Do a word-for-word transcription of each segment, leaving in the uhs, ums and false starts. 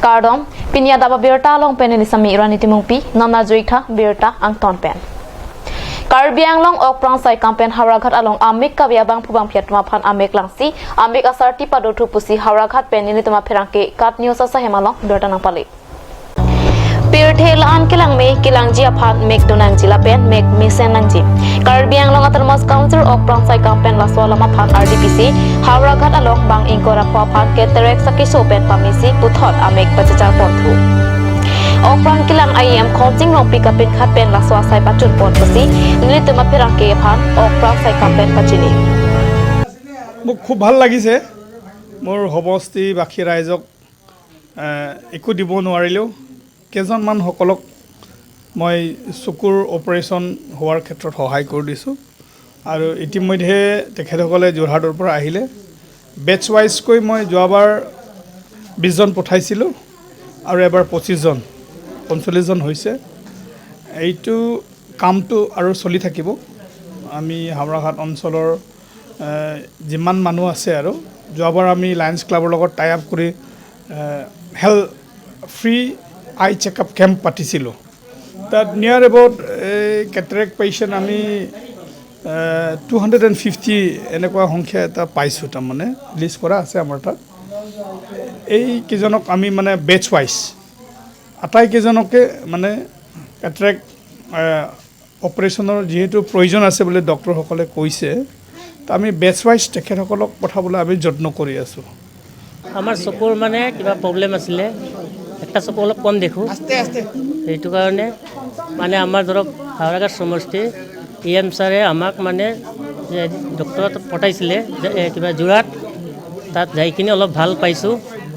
Kardom, pini adap abirta along pen neli Sami Rani Timungpi, non arju-ik tha birta angton pen. Karbi Anglong Okprang Saikam pen Howraghat along amek kave abangphu bangphi atum aphan amek langsi, amek asarti padothu pusi Howraghat pen nelitum apherangke KAT News asahem along birta nangpale. Pirthe la-an kelangme kelangji aphan mek donangji lapen mek mesen nangji. Karbi Anglong Autonomous Council Okprang Saikam pen laso alam aphan ardi pisi Howraghat along bang ingkoi ra pho aphan cataract sakiso pen pamesi puthot amek pachechar ponthu. Okprang kelang I M Khonsing Rongpi kapinkhat pen laso asai pachun pon pusi nelitum apherangke aphan Okprang Saikam pen pachini. মোক খুব ভাল লাগিছে। মোৰ সমষ্টিবাসী ৰাইজক, এ, একো দিব নোৱাৰিলেও কেইজনমান সকলক মই চকুৰ অপাৰেশ্যন হোৱাৰ ক্ষেত্ৰত সহায় কৰি দিছোঁ। আৰু ইতিমধ্যে তেখেতসকলে যোৰহাটৰ পৰা আহিলে। বেটছ ৱাইজকৈ মই যোৱাবাৰ বিছজন পঠাইছিলোঁ আৰু এবাৰ পঁচিছজন, পঞ্চল্লিছজন হৈছে। এইটো কামটো আৰু চলি থাকিব। আমি হাওৰাঘাট অঞ্চলৰ, এ, যিমান মানুহ আছে আৰু, যোৱাবাৰ আমি লায়ন্স ক্লাবৰ লগত টাই আপ কৰি, এ, health free eye checkup camp পাতিছিলোঁ। তাত নিয়াৰ এবাউট এই কেটেৰেক্ট পেচেণ্ট আমি, এ, টু হাণ্ড্ৰেড এণ্ড ফিফটি এনেকুৱা সংখ্যা এটা পাইছোঁ, তাৰমানে লিষ্ট কৰা আছে আমাৰ তাত। এইকেইজনক আমি মানে বেটছ ৱাইজ আটাইকেইজনকে মানে কেটেৰেক্ট, এ, অপাৰেশ্যনৰ যিহেতু প্ৰয়োজন আছে বুলি ডক্টৰসকলে কৈছে, তো আমি বেটছ ৱাইজ তেখেতসকলক পঠাবলৈ আমি যত্ন কৰি আছোঁ। আমাৰ চকুৰ মানে কিবা প্ৰব্লেম আছিলে, একটা চকু অলপ কম দেখোঁ। সেইটো কাৰণে মানে আমাৰ ধৰক হাওৰাঘাট সমষ্টি ই এম ছাৰে আমাক মানে যে ডক্টৰত পঠাইছিলে যে, এ, কিবা যোৰহাট, তাত যাই কিনে অলপ ভাল পাইছোঁ।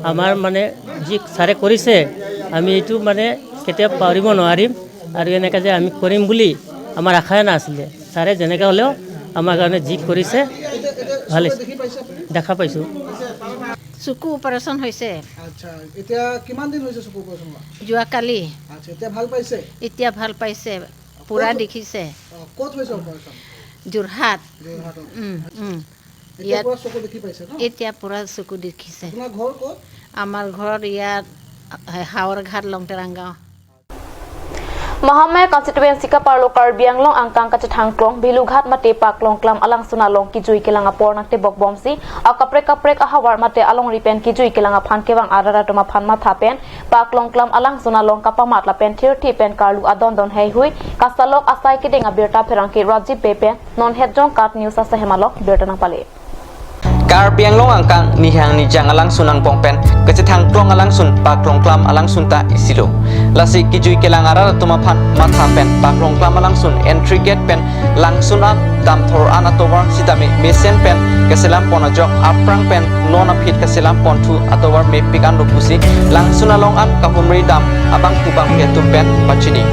আমাৰ মানে যি ছাৰে কৰিছে, আমি এইটো মানে কেতিয়াও পাহৰিব নোৱাৰিম। আৰু এনেকে যে আমি কৰিম বুলি আমাৰ আশাই নাছিলে। ছাৰে যেনেকে হ'লেও আমাৰ কাৰণে যি কৰিছে, ভালে দেখা পাইছোঁ। চকু অপাৰেশ্যন হৈছে। আচ্ছা, এতিয়া কিমান দিন হৈছে চকু অপাৰেশ্যন হোৱা? যোৱাকালি। আচ্ছা, এতিয়া ভাল পাইছে? এতিয়া ভাল পাইছে, পূৰা ক'ত? দেখিছে। অ, ক'ত হৈছে অপাৰেশ্যন? যোৰহাট। যোৰহাটত। উম, উম। এতিয়া ইয়াত পূৰা চকু দেখি পাইছে ন? এতিয়া পূৰা চকু দেখিছে। আপোনাৰ ঘৰ ক'ত? আমাৰ ঘৰ ইয়াত, হাওৰাঘাট লংতেৰাং গাঁও। Mahamaya constituency kaparlo Karbi Anglong angkang kachethang klong Bilughat mate Paklongklam alangsun along kejui kelang apor nangtebok bomsi akaprek kaprek ahavar mate alongri pen kejui kelang aphan kevang arat atum aphan matha pen Paklongklam alangsun along kapamat lapen thirthi pen karlu adondon heihui kasalok asai kedeng abirta pherangke Rajiv Bey pen non hetjong KAT News asahem along birta nangpale. Karbi Anglong angkang nihang nijang alangsun angbong pen kachethang klong alangsun Paklongklam alangsun ta isilo. Lasi kejui kelang arat atum aphan matha pen Paklongklam alangsun entry gate pen langsun an damthor an atovar sitame mesen pen kaselam pon ajok aphrang pen non aphi kaselam ponthu atovar mepik anlo pusi langsun along an kahumri dam abangphu bangphi atum pen pachini.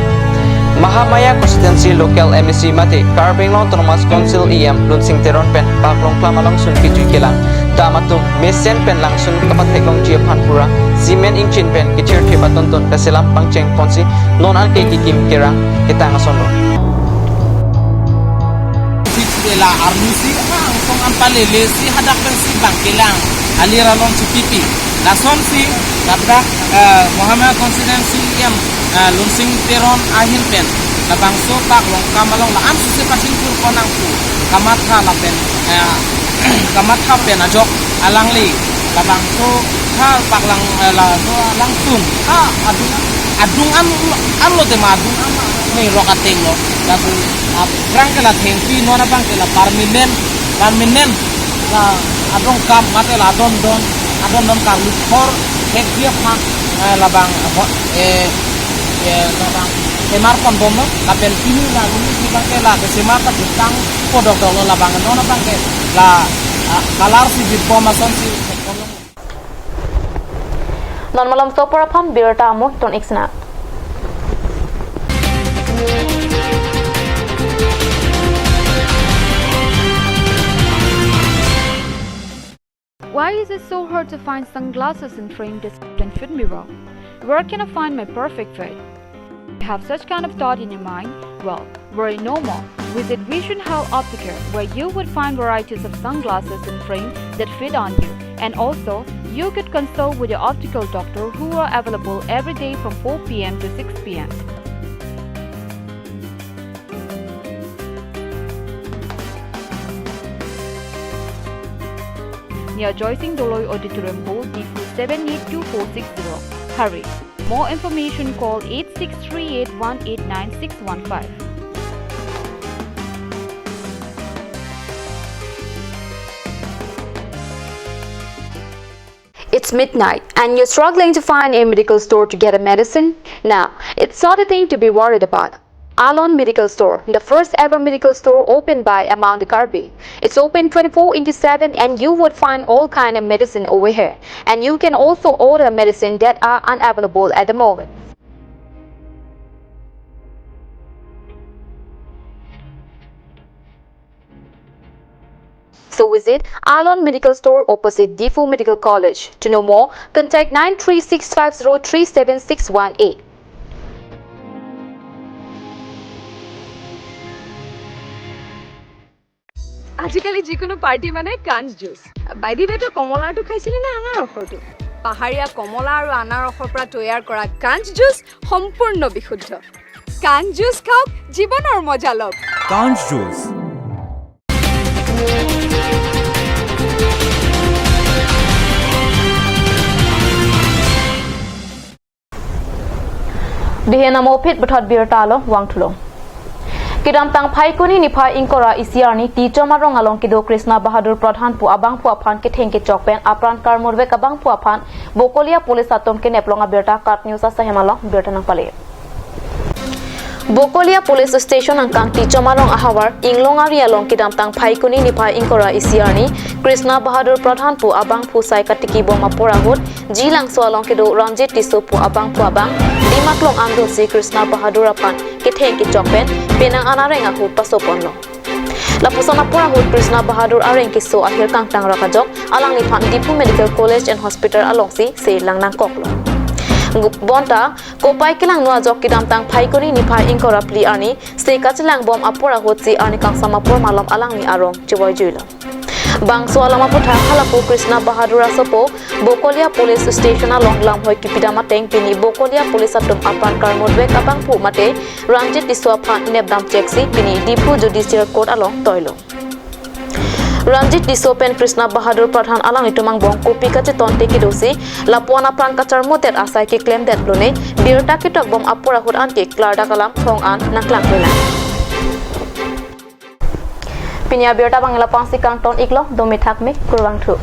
Mahamaya constituency local M A C mate Karbi Anglong Autonomous Council E M Lunsing Teron pen Paklongklam alangsun kejui kelang dam atum mesen pen langsun kapatheklongji aphan pura cement ingchin pen kechirthe patonton kaselam pangcheng ponsi non anke kikim kerang ketang asonlo. Thik ela arni si ha angsong an palele si hadak pen si bang kelang alir along si pipi. Lasonsi ladak, eh, Mahamaya constituency E M, eh, Lunsing Teron ahin pen labangso Paklongklam along la-an suse pachingthur pon nangpu kamatha lapen, eh, kamatha pen ajok alangli labangso ha Paklang, eh, laso alangsun ha adung, adung an, anlo tema adung an ni rok ateng lo. Laso, ah, aphrang ke la thengpi, non abang ke la permanent, permanent la adong kam mate la adondon, adondon karlu thor thekji aphan, eh, labang, eh, eh, labang emar pon bomlo, lapen pini la nini si abang ke la kesemar ta jutang podok dolo labang non abang ke la, ah, kalar si jit bom asonsi. Non malom sopor aphan birta amo ton eksena. Why is it so hard to find sunglasses and frame that can fit me well? Where can I find my perfect fit? You have such kind of thought in your mind? Well, worry no more. Visit Vision Health Optiker, where you would find varieties of sunglasses and frame that fit on you, and also You could consult with your optical doctor, who are available every day from four p m to six p m. Near Joysing Doloi Auditorium Hall, Diphu seven eight two four six zero. Hurry! More information, call eight six three eight one eight nine six one five. It's midnight and you're struggling to find a medical store to get a medicine? Now, it's not a thing to be worried about. Alon Medical Store, the first ever medical store opened by Amang the Karbi. It's open twenty-four into seven and you would find all kind of medicine over here. And you can also order medicine that are unavailable at the moment. So visit Alon Medical Store opposite Diphu Medical College. To know more, contact nine three six five zero three seven six one eight. আজিকালি যিকোনো পাৰ্টি মানে কাঞ্চ juice. By the ৱে, তই কমলাটো খাইছিলি নে আনাৰসৰটো? পাহাৰীয়া কমলা আৰু আনাৰসৰ পৰা তৈয়াৰ কৰা কাঞ্চ জুচ সম্পূৰ্ণ বিশুদ্ধ। কাঞ্চ জুচ খাওক, জীৱনৰ মজা লওক। Kanj Juice. Dihe namo phit puthot birta along vangthulo. Kedamtang Phaikuni niphai ingkoi ra isi arni Tichom arong along kedo Krishna Bahadur Pradhan pu abangphu aphan ketheng kechok pen apran karmurvek abangphu aphan Bokolia Police atum kenep long abirta KAT News asahem along birta nangpale. Bokolia Police Station angkang Tichom arong ahavar Inglong ari along kedamtang Phaikuni niphai ingkoi ra isi arni Krishna Bahadur Pradhan pu abangphu sai katiki bom apor ahut Jilangso along kedo Ranjit Tisso pu abangphu abang dimaklong andunsi Krishna Bahadur aphan ketheng kechok pen penang an areng ahut pasoponlo. Lapuson apor ahut Krishna Bahadur areng keso ahir kangtang rak ajok alangliphan Diphu Medical College and Hospital alongsi se lang nangkoklo. Bonta kopai kelangno ajok kedamtang Phaikuni niphai ingkoi ra phli arni se kachelang bom apor ahutsi arni kangsam apor malom alangli arong chevoijuilo. Bangso alam aputhak halapu Krishna Bahadur asopo Bokolia Police Station along lamhoi kipidam ateng pini Bokolia Police atum apran karmurvek abangphu mate Ranjit Tisso aphan nepdam cheksi pini Diphu Judicial Court along toilo. Ranjit Tisso pen Krishna Bahadur Pradhan alanglitum angbong kopi kachetonte kedosi lapuan apran kacharmudet asai keklemdet lone birta ketok bom apor ahut anke klardak alam thong an nangklangklelang. Pini abirta abang lapu-ansi kangton iklo, dome thakme, kurvangthu.